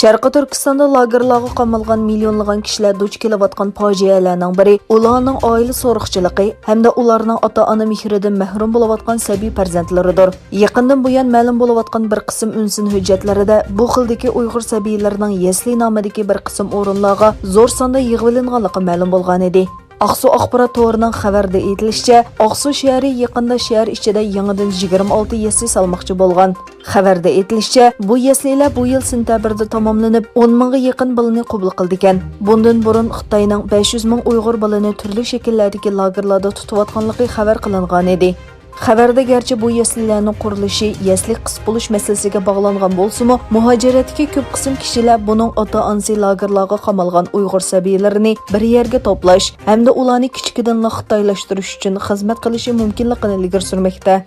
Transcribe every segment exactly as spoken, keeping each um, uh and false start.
شەرقىي تۈركىستاندا لاگېرلارغا قامالغان مىليونلىغان كىشىلەر دۇچ كېلىۋاتقان پاجىئەلەرنىڭ بىرى ئۇلارنىڭ ئائىلە سورۇقچىلىقى ھەمدە ئۇلارنىڭ ئاتا-ئانا مېھرىدىن مەھرۇم بولۇۋاتقان سەبىي پەرزەنتلىرىدۇر. يېقىندىن بۇيان مەلۇم بولۇۋاتقان بىر قىسىم ئۈن سىن ھۆججەتلىرىدە بۇ خىلدىكى ئۇيغۇر سەبىيلىرىنىڭ يەسلى نامىدىكى بىر قىسىم ئورۇنلارغا زور ساندا يىغىۋېلىنغانلىقى مەلۇم بولغانىدى. ئاقسۇ ئاخبارات تورىنىڭ خەۋەردە ئېيتىلىشىچە، ئاقسۇ شەھىرى يېقىندا شەھەر ئىچىدە يېڭىدىن يىگىرمە ئالتە يەسلى سالماقچى بولغان. خەۋەردە ئېيتىلىشىچە، بۇ يەسلىلەر بۇ يىل سېنتەبىردە تاماملىنىپ، ئون مىڭغا يېقىن بالىنى قوبۇل قىلىدىكەن. بۇندىن بۇرۇن خىتاينىڭ بەش يۈز مىڭ ئۇيغۇر بالىنى تۈرلۈك شەكىللەردىكى لاگېرلاردا تۇتۇۋاتقانلىقى خەۋەر قىلىنغانىدى. خەۋەردە گەرچە بۇ يەسلىلەرنىڭ قۇرۇلۇشى يەسلى قىس بولۇش مەسىلىسىگە باغلانغان بولسىمۇ، مۇھاجىرەتتىكى كۆپ قىسىم كىشىلەر بۇنىڭ ئاتا-ئانىسى لاگېرلارغا قامالغان ئۇيغۇر سەبىيلىرىنى بىر يەرگە توپلاش ھەمدە ئۇلارنى كىچىكىدىنلا خىتايلاشتۇرۇش ئۈچۈن خىزمەت قىلىشى مۇمكىنلىقىنى ئىلگىرى سۈرمەكتە.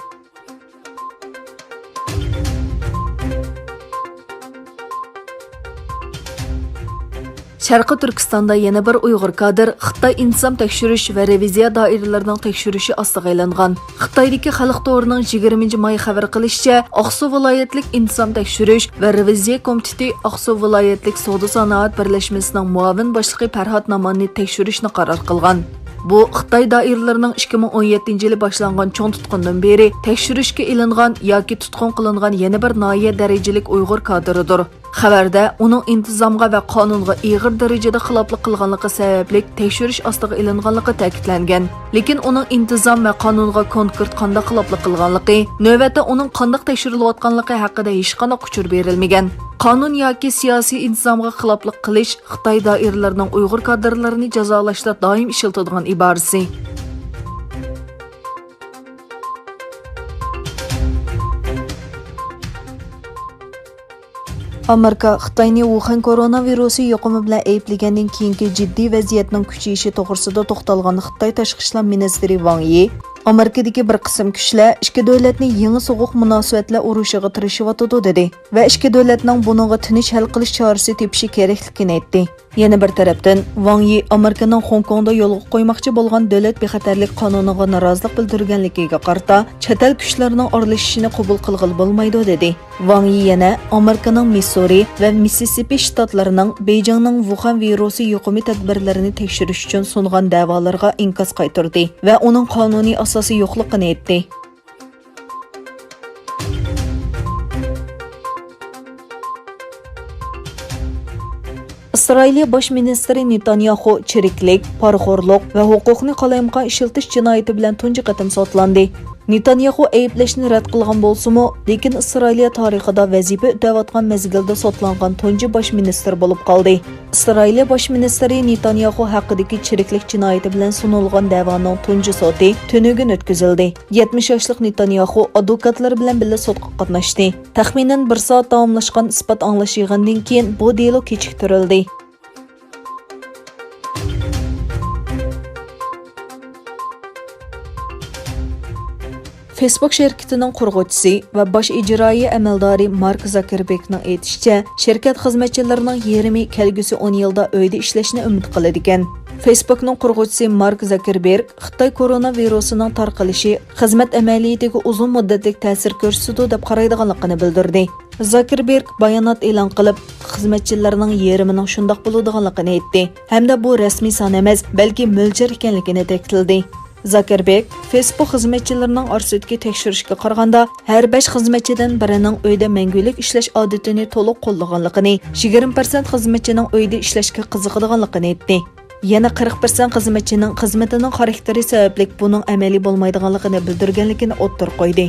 شەرقىي تۈركىستاندا يەنە بىر ئۇيغۇر كادىر خىتاي ئىنتىزام تەكشۈرۈش ۋە رېۋىزىيە دائىرىلىرىنىڭ تەكشۈرۈشى ئاستىغا ئېلىنغان. خىتايدىكى خەلق تورىنىڭ يىگىرمىنچى ماي خەۋەر قىلىشىچە، ئاقسۇ ۋىلايەتلىك ئىنتىزام تەكشۈرۈش ۋە رېۋىزىيە كومىتېتى ئاقسۇ ۋىلايەتلىك سودا سانائەت بىرلەشمىسىنىڭ مۇئاۋىن باشلىقى پەرھات ناماننى تەكشۈرۈشنى قارار قىلغان. بۇ خىتاي دائىرىلىرىنىڭ ئىككى مىڭ ئون يەتتىنچى يىلى باشلانغان چوڭ تۇتقۇندىن بېرى تەكشۈرۈشكە ئېلىنغان ياكى تۇتقۇن قىلىنغان يەنە بىر ناھىيە دەرىجىلىك ئۇيغۇر كادىرىدۇر. خەۋەردە ئۇنىڭ ئىنتىزامغا ۋە قانۇنغا ئېغىر دەرىجىدە خىلاپلىق قىلغانلىقى سەۋەبلىك تەكشۈرۈش ئاستىغا ئېلىنغانلىقى تەكىتلەنگەن. لېكىن ئۇنىڭ ئىنتىزام ۋە قانۇنغا كونكرېت قانداق خىلاپلىق قىلغانلىقى، نۆۋەتتە ئۇنىڭ قانداق تەكشۈرۈلۈۋاتقانلىقى ھەققىدە ھېچقانداق ئۇچۇر بېرىلمىگەن. قانۇن ياكى سىياسىي ئىنتىزامغا خىلاپلىق قىلىش خىتاي دائىرىلىرىنىڭ ئۇيغۇر كادىرلىرىنى جازالاشتا دائىم ئىشلىتىدىغان ئىبارىسى. ئامېرىكا خىتاينى ۋۇخەن كورونا ۋىرۇسى يۇقۇمى بىلەن ئەيىبلىگەندىن كېيىنكى جىددىي ۋەزىيەتنىڭ كۈچىيىشى توغرىسىدا توختالغان خىتاي تاشقى ئىشلار مىنىستىرى ۋاڭ يى، ئامېرىكىدىكى بىر قىسىم كۈچلەر ئىككى دۆلەتنى يېڭى سوغۇق مۇناسىۋەتلەر ئۇرۇشىغا تىرىشىۋاتىدۇ، دېدى ۋە ئىككى دۆلەتنىڭ بۇنىڭغا تىنچ ھەل قىلىش چارىسى تېپىشى كېرەكلىكىنى ئېيتتى. يەنە بىر تەرەپتىن، ۋاڭ يى ئامېرىكىنىڭ خوڭكوڭدا يولغا قويماقچى بولغان دۆلەت بىخەتەرلىك قانۇنىغا نارازىلىق بىلدۈرگەنلىكىگە قارىتا، چەت ئەل كۈچلىرىنىڭ ئارىلىشىشىنى قوبۇل قىلغىلى بولمايدۇ، دېدى. ۋاڭ يى يەنە ئامېرىكىنىڭ مىسسۇرى ۋە مىسسىسىپى شتاتلىرىنىڭ بېيجىڭنىڭ ۋۇخەن ۋىرۇسى يۇقۇمى تەدبىرلىرىنى تەكشۈرۈش ئۈچۈن سۇنغان دەۋالىرىغا ئىنكاس قايتۇردى ۋە ئۇنىڭ قانۇنىي ئاساسى يوقلۇقىنى ئېيتتى. ئىسرائىلىيە باش مىنىستىرى نېتانياخۇ چىرىكلىك، پارىخورلۇق ۋە ھوقۇقنى قالايمىقان ئىشلىتىش جىنايىتى بىلەن تۇنجى قېتىم سوتلاندى. نېتانياخۇ ئەيىبلەشنى رەت قىلغان بولسىمۇ، لېكىن ئىسرائىلىيە تارىخىدا ۋەزىپە ئۆتەۋاتقان مەزگىلدە سوتلانغان تۇنجى باش مىنىستىر بولۇپ قالدى. ئىسرائىلىيە باش مىنىستىرى نېتانياخۇ ھەققىدىكى چىرىكلىك جىنايىتى بىلەن سۇنۇلغان دەۋانىڭ تۇنجى سوتى تۈنۈگۈن ئۆتكۈزۈلدى. يەتمىش ياشلىق نېتانياخۇ ئادۋوكاتلىرى بىلەن بىللە سوتقا قاتناشتى. تەخمىنەن بىر سائەت داۋاملاشقان ئىسپات ئاڭلاش يىغىنىدىن كېيىن بۇ دېلو كېچىكتۈرۈلدى. فېيسبۇك شىركىتىنىڭ قۇرغۇچىسى ۋە باش ئىجرائىيە ئەمەلدارى مارك زاكېربېرگنىڭ ئېيتىشىچە، شىركەت خىزمەتچىلىرىنىڭ يېرىمى كەلگۈسى ئون يىلدا ئۆيدە ئىشلەشنى ئۈمىد قىلىدىكەن. فېيسبۇكنىڭ قۇرغۇچىسى مارك زاكېربېرگ خىتاي كورونا ۋىرۇسىنىڭ تارقىلىشى خىزمەت ئەمەلىيىتىگە ئۇزۇن مۇددەتلىك تەسىر كۆرسىتىدۇ دەپ قارايدىغانلىقىنى بىلدۈردى. زاكېربېرگ بايانات ئېلان قىلىپ، خىزمەتچىلەرنىڭ يېرىمىنىڭ شۇنداق بولىدىغانلىقىنى ئېيتتى ھەمدە بۇ رەسمىي سان ئەمەس، بەلكى مۆلچەر ئىكەنلىكىنى تەكىتلىدى. زاكېربېرگ فېيسبۇك خىزمەتچىلىرىنىڭ ئارىسىدىكى تەكشۈرۈشكە قارىغاندا، ھەر بەش خىزمەتچىدىن بىرىنىڭ ئۆيدە مەڭگۈلۈك ئىشلەش ئادىتىنى تولۇق قوللىغانلىقىنى، يىگىرمە پىرسەنت خىزمەتچىنىڭ ئۆيدە ئىشلەشكە قىزىقىدىغانلىقىنى ئېيتتى. يەنە قىرىق پىرسەنت خىزمەتچىنىڭ خىزمىتىنىڭ خاراكتېرى سەۋەبلىك بۇنىڭ ئەمەلىي بولمايدىغانلىقىنى بىلدۈرگەنلىكىنى ئوتتۇرىغا قويدى.